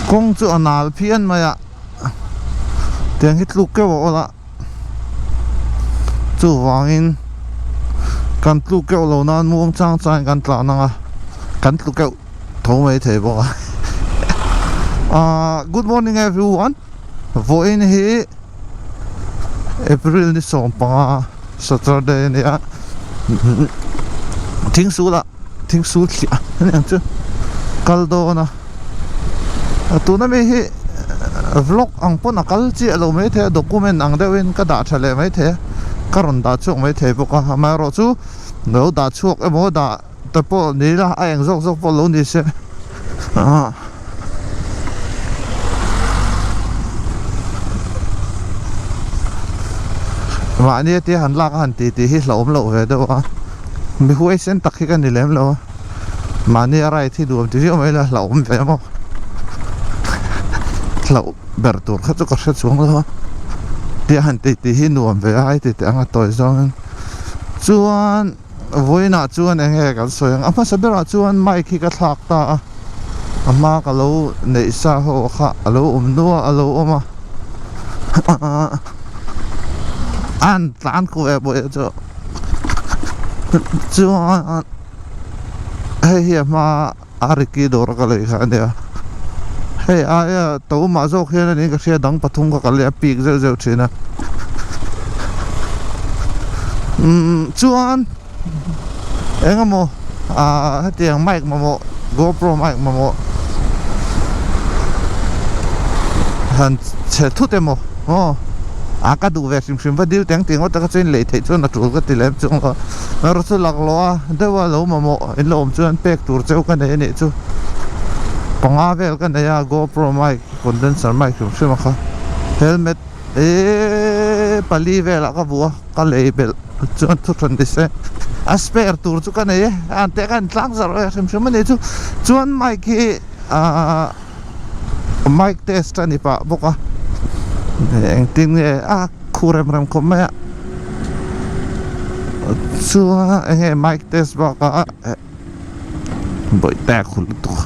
Kawng chu a nal phian mai a, tiang hi tluk keuh a awl a, chuvangin kan tluk keuh lo nan muang chang changin kan tlan ang a, kan tlu keuh tho mai thei bawk a. Ahh good morning everyone, vawiin hi April ni 15 Saturday a ni a, thingsul ah. Thingsul thliah a ni ang chu kal dawn a tuna mi hi vlog ang pawn a kal chiah lo maithei a document ang deuhin ka dah tha leh maithei a ka rawn dah chhuak maithei bawk a amaherawhchu lo dah chhuak emaw dah te pawh ni ila a eng zawk zawk pawh lo ni se ah. Mahni a tia han lak a han ti tih hi hlauhawm loh ve deuh a. Mi huaisen tak hi ka ni lem lo a, mahni a ride hi duam ti viau mai la hlauhawm ve maw? Hlauh ber tur kha chu ka hre chuang lo a, tia han ti tih hi nuam ve a ai ti teh ang a tawi zawngin. Chuan vawiinah chuan eng nge kan sawi ang, a hmasa berah chuan mic hi ka thlak ta a, a hma ka lo neih sa ho kha a lo awm nual a lo awm a, an tlan kuh eh pawh chu. Chuan hei hi a hma a Ricky dawr ka lei kha a nia hei aia to mah zawk hian a niin ka hria dang pathum kha ka lei a pik zeuh zeuh thin a umm chuan eng emaw ah hetiang mic mamawh GoPro mic mamawh han chhe thut emaw aw. A ka duh ve hrim hrim va dil teng tih ngawt a ka chuan lei theih chuan a tul ka ti lem chuang lo erawh chu laklawh a deuh a lo mamawh in lo awm chuan pek tur cheu ka nei a nih chu panga vel ka nei a GoPro mic condenser mic hrim hrim a kha helmet eeee pali velah ka vuah a ka lei belh chuan thu than ni se a spare tur chu ka nei e a an teh khan tlang zarh ve hrim hrim a nih chu chuan mic hi ahh. Mic test a ni pah bawk a engtin nge a khu rem rem khawp mai a chuan eng nge mic test bakah bawihte a khur lutuk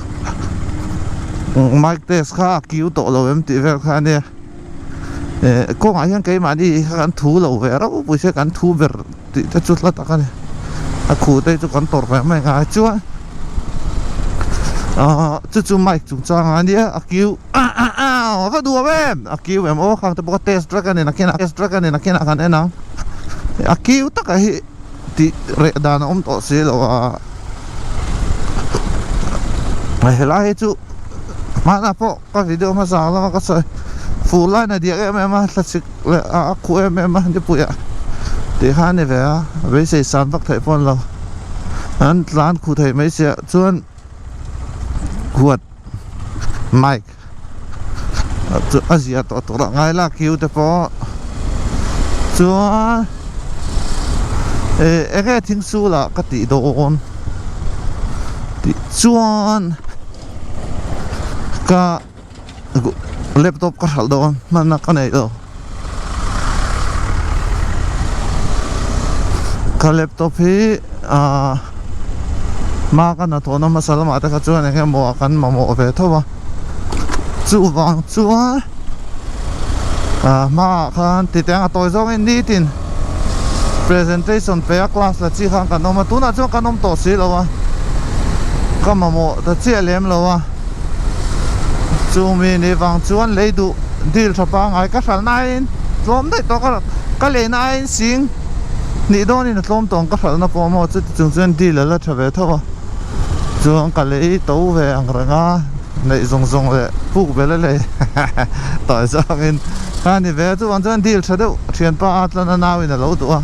mic test kha a kiu tawh lo em tih vel kha a nia eh kawngah hian keimahni kha kan thu lo ve rauh pawisa kan thu ber tih te chu hla tak a ni a khu te chu kan tawrh ve mai ngai chuan ahh chu chu mic chung chang a nia a kiu ah ah ah va duam em a kiu em aw khang te pawh kha test vek a ni nakin ah test vek a ni nakin ah kan en ang a kiu taka hi tih reh dan a awm tawh si lo a helai hi chu hmanah pawh ka video hmasa lama ka sawi fur lai na diak em em a thlasik leh a khuh em em a nipui ah tih kha a ni ve a beisei san vak theih pawh a ni lo an tlan khuh theih mai sia chuan huat mic chu a zia tawh tur a ngai la kiu te pawh chuan eh eng nge thing sul ah ka tih dawn tih chuan ka. Laptop ka hralh dawn hmanna ka nei lo ka laptop hi ah hma ka hnathawhna hmasa lamah te kha chuan eng emaw ah kan mamawh ve tho a chuvang chuan ah hmaah khan titeng a tawi zawngin nitin presentation pe a class la chi khan kan awm a tunah chuan kan awm tawh si lo a ka mamawh ta chiah lem lo a. Chumi ni vang chuan lei duh dil tha pangngai ka hralh nain tlawm daih tawh ka ka lei nain sing hnih dawnin a tlawm tawh ang ka hralhna pawh maw chuti chung chuan dil a la tha ve tho a chuan ka lei to ve ang reng a neih zawng zawng leh puk bel a lei tawi zawngin a ni ve a chuvang chuan dil tha deuh thianpa a tlan a nauin a lo duh a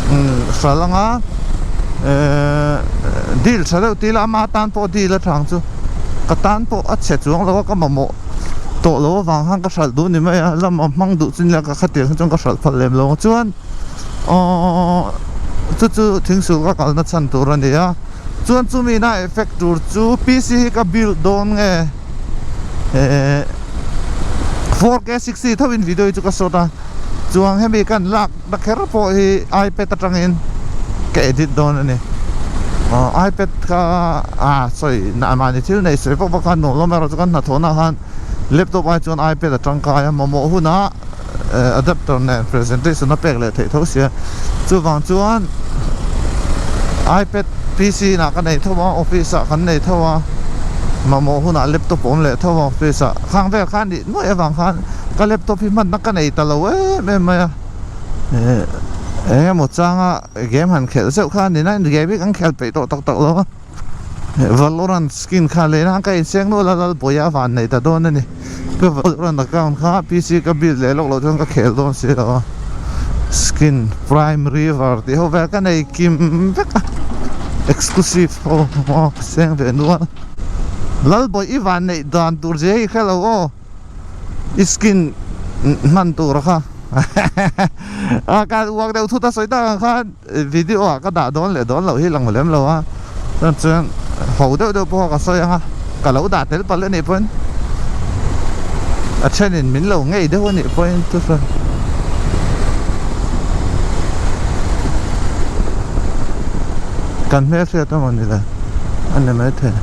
umm hralh anga ehh dil tha deuh tila ama tan pawh dil a thang chu ka tan pawh a chhe chuang lo a ka mamawh tawh loh avang khan ka hralh duh ni mai a lama hmang duh chu nia ka khatiang hi chuan ka hralh phal lem lo ang chuan aww chu chu thingsul ka kalna chhan tur a ni a chuan chumi na effect tur chu P C hi ka build dawn nge ehh 4K 60 tho in video hi chu ka shot a. Chuang hemi kan lak na kher pawh hi ipad atangin ka edit dawn a ni. Ipad kha a sawi mahni thil nei sawi vak vak khan nuam lo mai erawh chu kan hnathawhna ah khan laptop ai chuan ipad a tangkai a mamawh hunah adapter nen presentation a pek leh theih tho sia chuvang chuan ipad pc inah ka nei tho a office ah kan nei tho a mamawh hunah laptop a awm leh tho a office ah khang vel khan nih nuaih avang khan ka laptop hi hmanna ka nei ta lo em em mai a eh eng emaw changa game han khelh zeuh kha a ni na game hi kan khelh peih tawh tak tak lo a. Valorant skin kha leh na ka inseng nual a Lalbawia a van nei ta dawn a ni. Ka Valorant account kha PC ka build leh lawk loh chuan ka khel dawn si lo a. Skin Prime River tih ho vel ka nei kim vek a. Exclusive ho maw ka seng ve nual. Lalbawih i van neih dan tur zia hi hre lo aw. I skin hman tur kha a ka uak deuh thut a sawi tak ang khan. Video ah ka dah dawn leh dawn loh hi lang lem lo a, chuan chuan ho deuh deuh pawh ka sawi ang a, ka lo dah tel palh anih pawhin a thenin min lo ngei deuh anih pawhin chu chuan kan hmelhriat emaw ni le a ni maithei.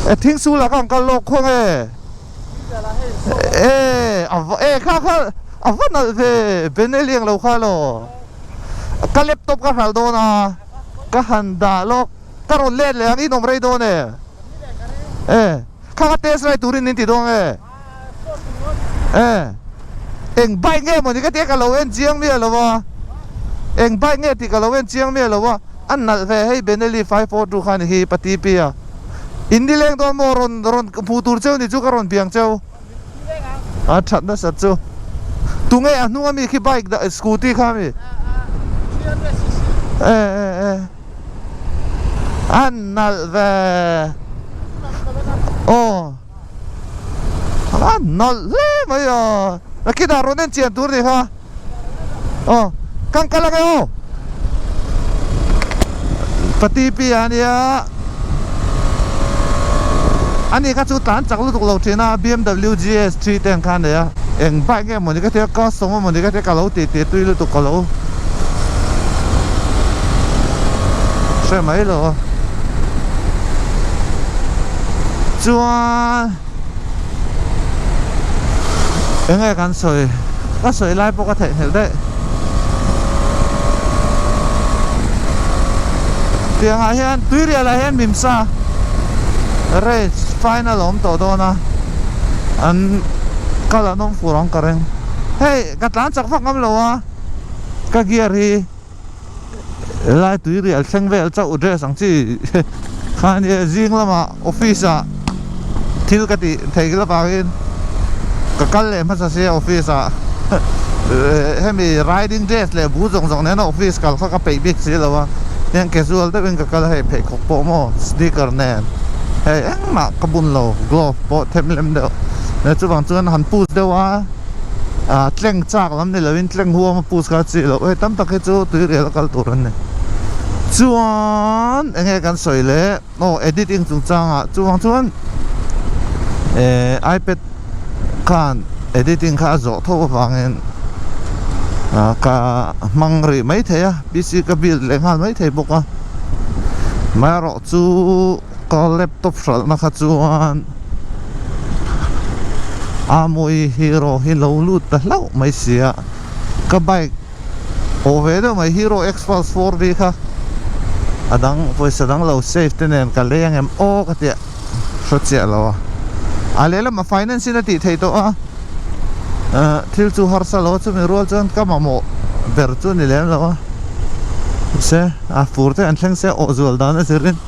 E thingsul ah ka rawn kal lawk khaw nge? E a va e kha kha a va nalh ve Benelli ang lo kha law ka laptop ka hralh dawn a ka han dah lawk ka rawn let leh ang in awm rei dawn e e kha kha test ride turin min ti dawn e e eng bike nge mawni ka tia ka lo en chiang miah lo a eng bike nge tih ka lo en chiang miah lo a a nalh ve hei Benelli 542 kha ni hi pati pi a. In ni leng dawn maw rawn rawn hmuh tur cheu ni chu ka rawn piang cheu. A that nasat chu. Tunge a hnung ami khi bike dah scooty kha ami? E e e. A nalh ve. Aw. A nalh hle mai a. Nakinah rawn en chian tur ni kha. Aw kan kal ange aw Pati pi a nia ani kha chu tlan chak lutuk lo thin a BMW GS 3 te ang kha a nei a eng bike nge mawni ka tia custom a mawni ka tia ka lo tih tih tui lutuk ka lo hre mai lo a chuan. Enge kan sawi ka sawi lai pawh ka theihnghilh daih tiangah hian tuirial ah hian mimsa race final a awm tawh dawn a an kal an awm fur ang ka ring hei ka tlan chak vak ngam lo a ka gear hi. Helai tui rial thleng vel chauh dress ang chi kha ania zing lamah office ah thil ka tih theih avangin ka kal leh hmasa sia office ah hemi riding dress leh bu zawng zawng nena office kal kha ka peih bik si lo a tiang casual deuhin ka kal a hei pheikhawk pawh maw sneaker nen hei engmah ka bun lo glove pawh them lem deuh chuvang chuan han push deuh a. Ah tleng chak lam ni lovin tleng huam a push kha chi loh hei tam tak hi chu tui rial a kal tur an ni chuan eng nge kan sawi leh aw editing chungchang ah chuvang chuan eh ipad khan editing kha a zawh tho avangin ah ka hmang rih mai thei a pc ka build leh nghal mai thei bawk a amaherawh chu. Ka laptop hralhna kha chuan Amui Hero hi lo lut ta hlauh mai sia ka bike haw ve deuh mai Hero Xpulse 4V kha a dang pawisa dang lo save te nen ka lei ang em aw ka tia hre chiah lo a a lehlam a finance in a tih theih tawh a thil chu harsa lo a chumi rual chuan ka mamawh ber chu ni lem lo a mahse a fur te an thleng se awh zual dan a zirin.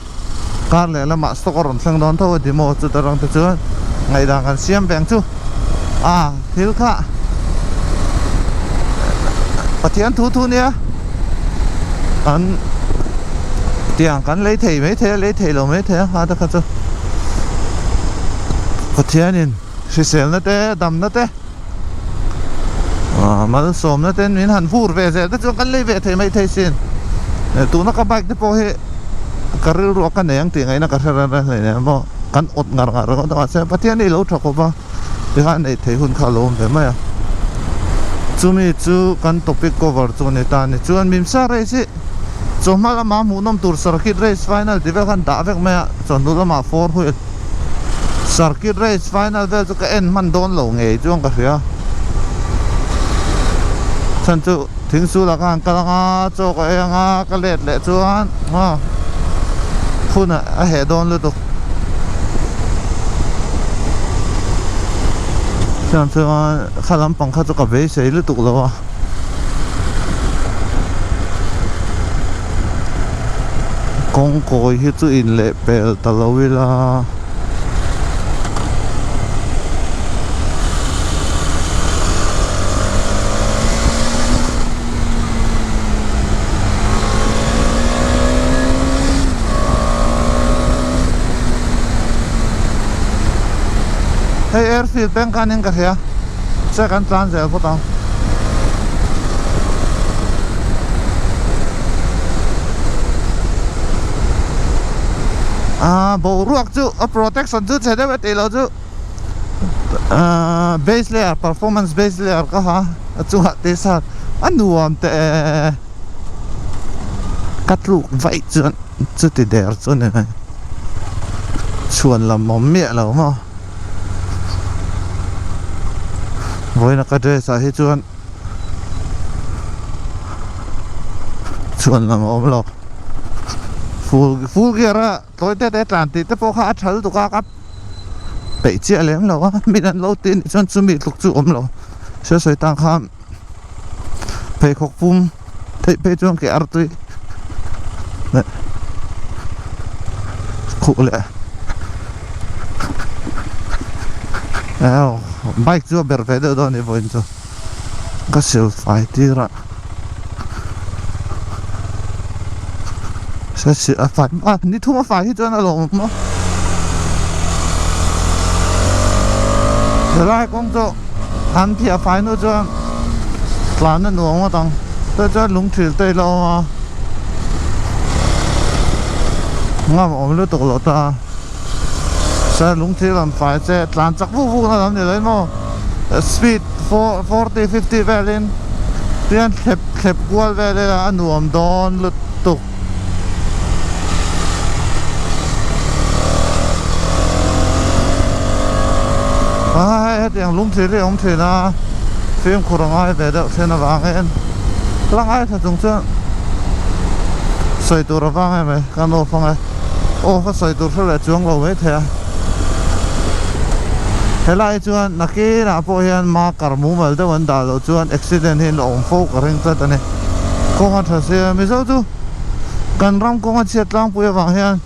Kar leh lamah stock a rawn thleng dawn tho a ti maw chuta rang te chuan ngaihdan kan siam veng chu a thil kha Pathian thu thu nia an tiang kan lei thei mai thei a lei thei lo mai thei a ha te kha chu Pathianin hriselna te damna te malsawmna ten min han vur ve zel te chuan kan lei ve thei mai thei sin tuna ka bike te pawh hi ka rilru a ka nei ang tih ngaihna ka hre reng reng hleinem emaw kan awt ngar ngar ringawt a mahse Pathian hi ilo tha khawp a tikhan ei theih hun kha a lo awm ve mai a chumi chu kan topic cover chu a ni ta a ni chuan Mimsa race hi. Chawhma lama hmuhnawm tur circuit race final tih vel khan dah vek mai a, chawhnu lamah four wheel circuit race final vel chu ka en hman dawn lo ngei chuan ka hria. Chhan chu thingsul ah ka han kal anga chaw ka ei anga ka let leh chuan hun a heh dawn lutuk. Chuan chuan kha lampang kha chu ka beisei lutuk lo a. Kawng kawi hi chu in leh pel ta lo ila. Hei airfield peng khanin ka hria che kan tlan zel phawt ang. Ah boruak chu a protection chu chhe deuh e tih loh chu ah base layer performance base layer ka ha a chungah t-shirt a nuam teh e ka tluk vaih chuan chuti der chu ni mai chhuan lam awm miah lo maw vawiin a ka dress ah hi chuan chhuan lam a awm lo full full gear a tawi te te tlan tih te pawh kha a tha lutuk a ka peih chiah lem lo a min an lo ti anih chuan chumi tluk chu awm lo thil sawi tan khan pheikhawk pum theih phei chuan ke artui leh khuh leh bike chu a ber ve deuh dawn a ni vawiin chu ka sil fai tir a a fai a ni thum a fai hi chuan a lawm a helai kawng chu an phiah fai hnu chuan tlan a nuam ngawt ang te chuan lungthil te ilo awm a ngam awm lutuk loh ta chuan lungthil an fai che tlan chak vuk vuk na lam ni lo emaw speed 40 50 velin tihian thlep thlep kual vel ila a nuam dawn lutuk. A hei hetiang lungthil hi a awm thin a fimkhur a ngai ve deuh then avangin la ngaithla chung chuan sawi tur a vang em mai kan off ang e off a sawi tur hre leh chuang lo maithei a helai hi chuan nakinah pawh hian marker mumal deuh an dah loh chuan accident hi an awm fo ka ring tlat a ni kawng a tha sia mizo chu. Kan ram kawnga chhiat tlangpui avang hian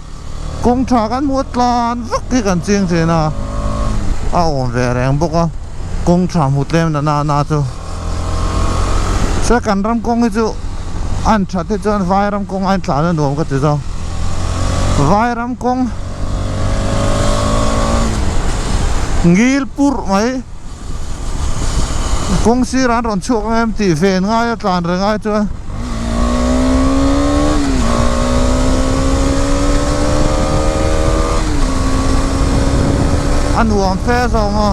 kawng tha kan hmuh a tlan vak hi kan ching thin a, a awm ve reng bawk a, kawng tha hmu tlem na na na chu. Chuan kan ram kawng hi chu an that hi chuan vai ram kawng a intlan a nuam ka ti zawk. Vai ram kawng ngil purh mai Kawng sirah an rawn chhuak ang em tih ven ngai a tlan reng ai chuan a nuam fe zawng a.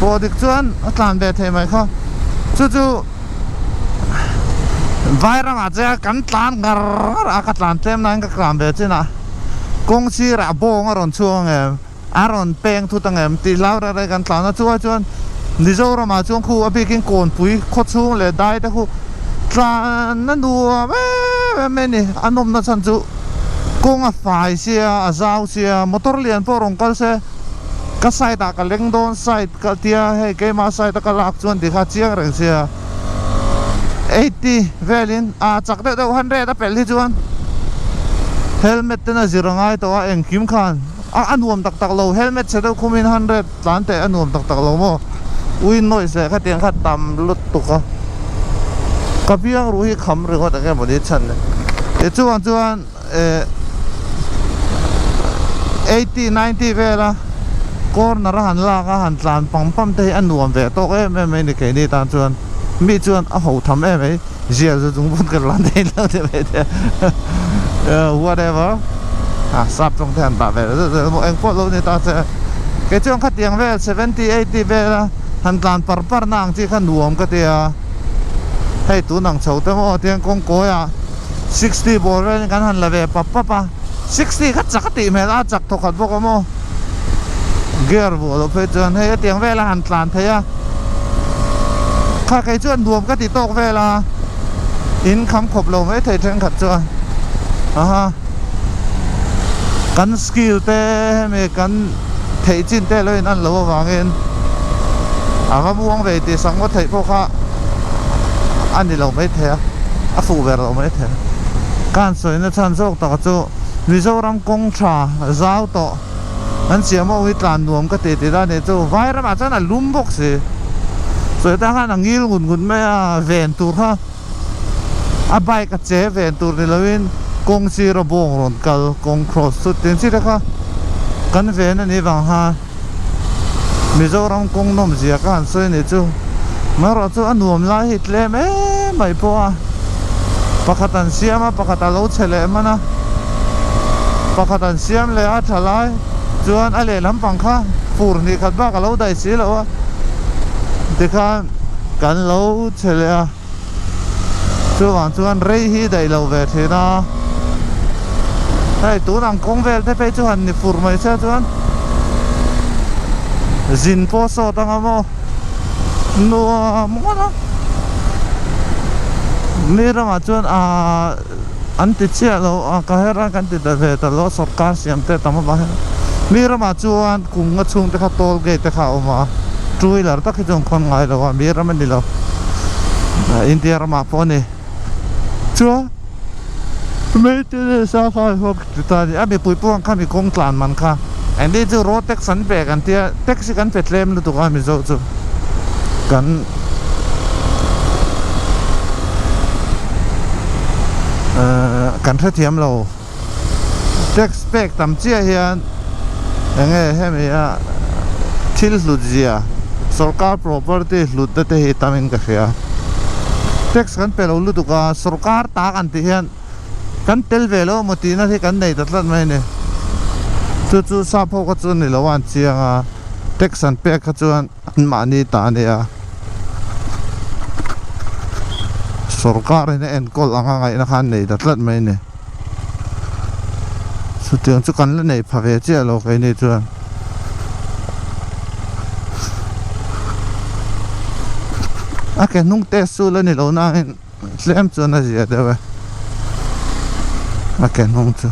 Pawh dik chuan a tlan ve thei mai kha chu chu. Vairangah che kan tlan ngar ngar a, ka tlan tlem nain ka tlan ve chin a, kawng sirah bawng a rawn chhuak ang em, a rawn peng thut ang em tih hlau reng reng kan tlan a, chuai chuan Mizoramah chuan khu a bikin Kawnpui khawchhung leh dai te khu tlan a nuam em em mai a ni, a nawmna chhan chu kawng a fai sia, a zau sia, motor lian pawh rawn kal se. Ka side ah ka leng dawn side ka tia hei keimah side a ka lak chuan tikha chiang reng sia 80 velin ah chak deuh deuh 100 a pelh hi chuan helmet ten a zir a ngai tawh a engkim khan a a nuam tak tak lo helmet chhe deuh khumin 100 tlan teh a nuam tak tak lo maw ui noise leh khatiang kha tam lutuk a ka biang ruh hi kham ringawt eng emawni chhan le tichuan chuan. eh 80 90 vela corner a han lak a han tlan pam pam te hi a nuam ve tawk em em mai ni keini tan chuan mi chuan a ho tham em mai zial chu chung pawn ka tlan thei lo ti mai te whatever a sap tawng te han dah ve zeuh zeuh emaw engpawh lo ni ta che Kei chuan khatiang vel 70, 80 vela han tlan par par na ang chi kha nuam ka ti a. Hei tun ang chho te maw tiang kawng kawiah 60 bawr velin kan han la ve pap pap a. 60 kha chak a tih hmel a, chak thawkhat bawk a maw. Gear vuah loh phei chuan hei hetiang vela han tlan thei a. Kha kei chuan nuam ka ti tawk vel a, in kham khawp lo mai thei thenkhat chuan. Aha. Kan skill te hemi kan theih chin te lo in an lo avangin a va muang ve tih sak ngawt theih pawh kha a ni lo mai thei a, a fuh ber lo mai thei a. Ka han sawi na chhan zawk taka chu Mizoram kawng tha zau tawh an siam ho hi tlan nuam ka ti tih dan nih chu vai ramah chuan a lum bawk si. Sawi tan khan a ngil ngut ngut mai a ven tur kha. A bike a che ven tur ni loin kawng sir a bawng rawn kal kawng cross chu tin chi te kha kan ven a nih vang khan Mizoram kawng nawm zia ka han sawi anih chu marawh chu a nuam lai hi tlem em mai pawh a pakhat an siam a pakhat a lo chhe leh hman a pakhat an siam leh a tha lai chuan a lehlam pang kha fur hnih khat bak a lo daih si lo a tikhan kan lo chhe leh a. Chuvang chuan rei hi daih lo ve thin a, hei tun ang kawng vel te phei chu han ni fur mai se chuan zin pawh sawt anga maw nuam ngawt a, mi ramah chuan ahh an ti chiah lo a ka her a kan ti ta ve ta lo sawrkar siam te tam avang hian mi ramah chuan kum nga chhung te kha toll gate te kha a awm a two wheeler tak hi chu an khawn ngai lo a mi ram a ni lo India ramah pawh a ni chuan maintenance a kha an ti ta a ni a mipui pawh ang kha mi kawng tlan man kha engtin chu road tax an pek an tia tax hi kan pe tlem lutuk a mizo chu kan. Kan hrethiam lo tax pek tam chiah hian enge hemi a thil hlut zia sorkar property hlut na te hi tam in ka hria tax kan pe lo lutuk a sorkar ta kan tih hian kan tel ve lo emaw tihna hi kan nei ta tlat mai a ni chu chu sap ho kha chu ni lo a an chiang a tax an pek kha chuan. An mahni ta a nia. Sorkar in a enkawl anga ngaihna khan nei ta tlat mai a ni. Chutiang chu kan la nei pha ve chiah lo keini chuan. A ke hnung test chu la ni lo nangin tlem chuan a zia deuh e. A ke hnung chu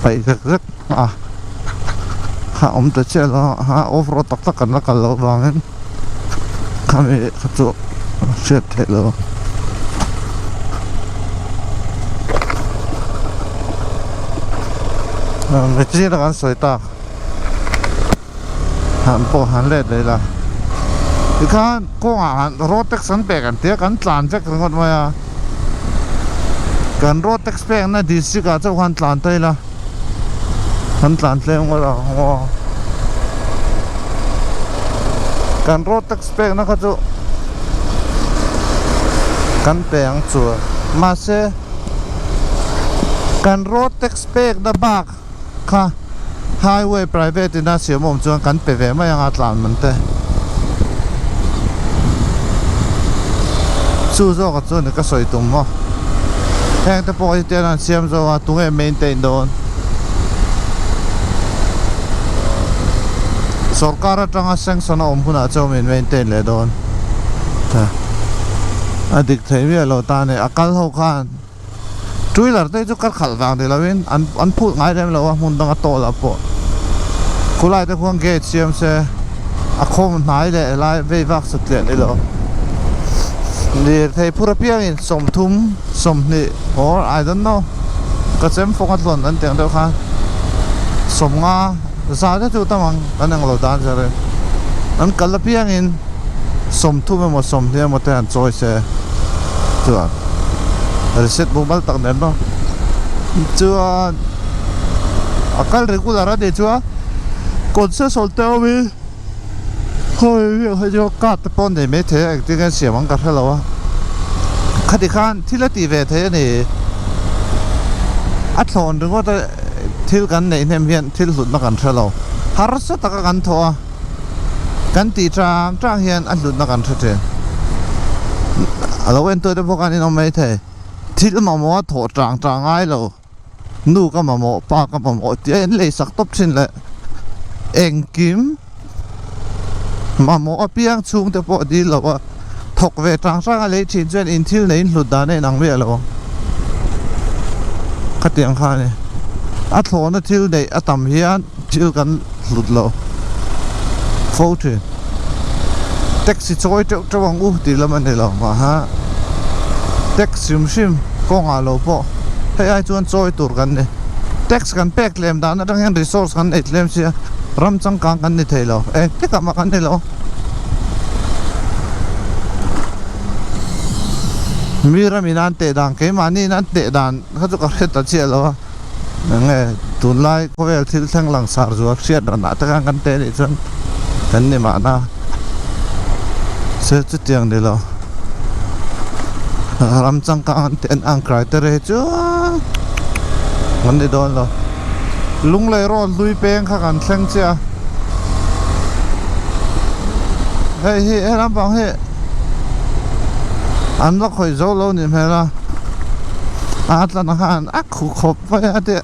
paih zek zek a. Kha awm ta chiah lo a off road tak tak kan la kal loh vangin khami kha chu a hriat theih loh a machine a kan sawi tak han pawh han let leh ila tikhan kawngah han road tax an pek an tia kan tlan vek ringawt mai a kan road tax pekna district ah chauh khan tlan ta ila. Kan tlan tlem ngawt ang aw. Kan road tax pekna kha chu kan pe ang chu mahse kan road tax pekna bak kha highway private in a siam awm chuan kan pe ve mai ang a tlan man te. Chu zawk a chuan ka sawi tum maw. Heng te pawh hi tian an siam zo a tunge maintain dawn. Sorkar atanga sanction a awm hunah chuan min maintain leh dawn. A dik thei miah lo ta a ni. A kal ho khan two wheeler te chu ka khalh vang ni lovin an an phut ngai lem lo a hmun danga tawh lah pawh khulai te khuan gate siam se a khawm hnai leh helai vei vak sat leh ni lo lirthei phur apiangin 30 20 or I don't know ka chem fawk a tlawn an tih ang deuh khan 50 za te chu tam ang kan englo dan zel in an kal apiangin 30 emaw 20 emaw te han chawi se chuan. Reset mumal tak nen maw chuan a kal regular a nih chuan concession te awmin hei hei chu card te pawh nei maithei a engtin nge siam ang ka hre lo a khati khan thil a tih ve thei a ni a thlawn ringawt a. Thil kan neih hnem hian thil hlutna kan hre lo. Harsa taka kan thawh a, kan tih chang chang hian a hlutna kan hre thin. A lo entuah te pawh khan in awm mai thei. Thil mamawh a thawh chang chang ngai lo. Nu ka mamawh, pa ka mamawh tih a in lei sak tawp thin leh engkim mamawh apiang chhungte pawh dil lo a, thawk ve chang chang a lei thin chuan in thil nei in hlut dan a inang miah lo ang. Khatiang kha a ni. A thlawhna thil neih a tam hian thil kan hlut lo fo thin. Taxi chawi teuh teuh ang u tih lam a ni lo mah ha. Tax hrim hrim kawngah lo pawh hei ai chuan chawi tur kan ni. Tax kan pek tlem dan atang hian resource kan nei tlem sia ram changkang kan ni thei lo engtikah mah kan ni lo. Mi ramin an teh dan keimahniin an teh dan kha chu ka hre ta chiah lo a. Enge tunlai khawvel thil thleng langsar zual hriat ranah te khan kan teh anih chuan kan ni mahna se chutiang ni lo ram changkang an teh ang criteria hi chu an ni dawn lo Lunglei road hlui peng kha kan thleng chiah a hei hi he lampang hi an la khawih zo lo nih hmel a a tlan ang khan a khu khawp mai a tih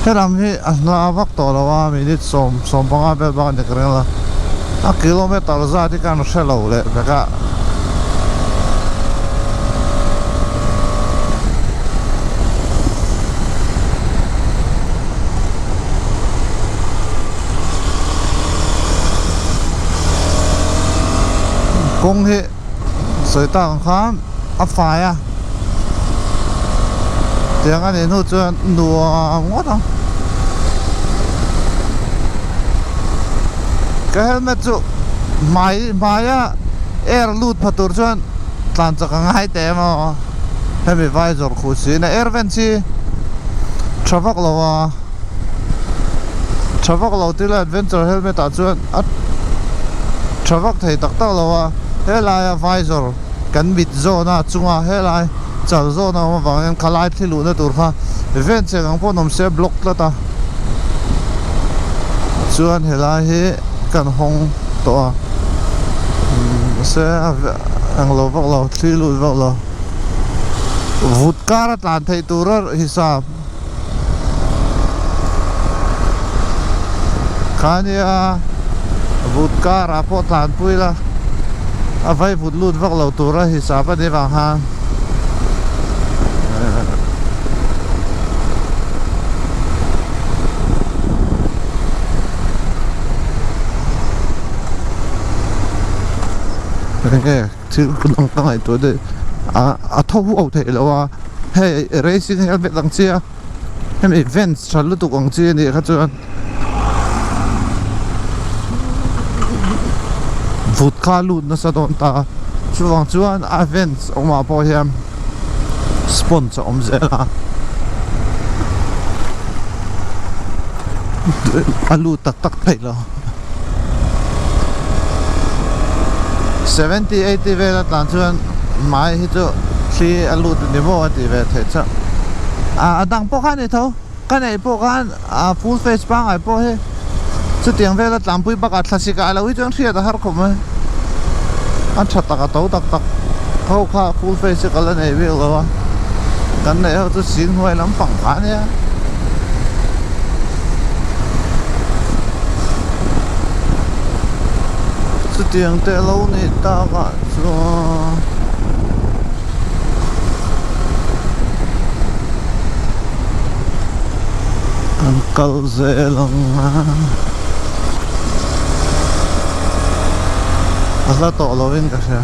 helam hi a hla vak tawh lo a minute sawm sawm panga vel bak a ni ka ring lo a kilometer zat hi khan hre lo leh vek a. Kawng hi sawi tak ang khan a fai a tiang a nih hnu chuan nuam ngawt ang ka helmet chu hmai hmaia air lut pha tur chuan tlan chak a ngai teh em aw hemi vai zawrh khuh siin a air vent hi tha vak lo a tha vak lo tila adventure helmet ah chuan a tha vak thei tak tak lo a helaia visor kan mit zawn a chunga helai chal zawn a awm avang hian khalai thli luhna tur kha vent cheng ang pawh an awm se a block tlat a chuan helai hi kan hawng tawh a mahse englo vak lo thli lut vak lo vut kar a tlan theih tur a hisap. Khania vut car ah pawh tlanpui la a vai vut lut vak lo tur a hisap a ni vang khan enge thil dang ka ngaihtuah daih a a tho huau theih loh a. Hei racing helmet ang chi a hemi vents tha lutuk ang chi a nih kha chuan vut kha a lut nasa dawn ta a chuvang chuan a vents awmah pawh hian sponge a awm zel a a lut tak tak theih lo 70 80 vel a tlan chuan hmai hi chu thli a lut ni maw a tih ve theih chauh a dang pawh kha a ni tho ka neih pawh khan a full face pangngai pawh hi chutiang vel a tlanpui bakah thlasik ah lo hi chuan hriat a har khawp mai a tha tak a to tak tak ho kha full face hi ka la nei bik lo a kan neih ho chu sing hnuai lampang kha a nia. Chutiang te lo nih takah chuan kan kal zel ang a a hla tawh lovin ka hria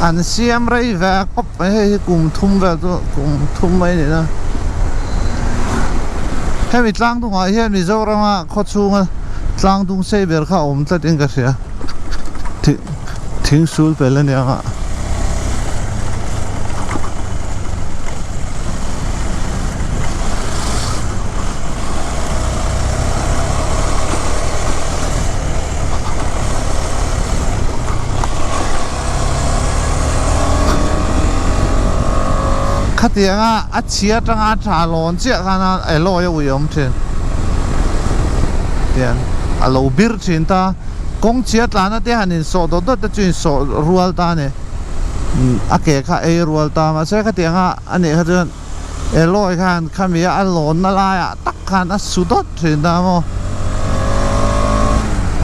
an siam rei ve khawp mai hei hi kum thum vel chu kum thum mai ni na hemi tlang dungah hian Mizorama khaw chhunga tlang dung sei ber kha a awm tlat in ka hria thing sul pel a nia. Khatianga a chhia atanga a tha lawn chiah khan a alloy a ui awm thin. Tiang a lo bir thin ta. Kawng chhia tlana te han insawh dawt dawt te chu insawh rual ta a ni. A ke kha ei rual ta mahse khatianga a nih kha chuan alloy khan khami a lawnna laiah tak khan a su dawt thin ta maw.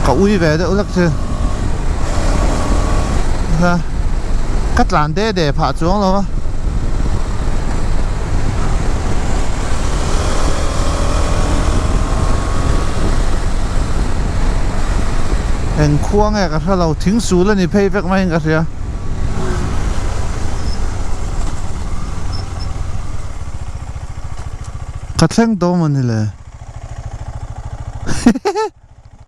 Ka ui ve deuh lek thin. Ka tlan de de phah chuang lo a. Eng khua nge ka hre lo thing sul a ni phei vek maiin ka hria. Ka thleng tawh maw ni le?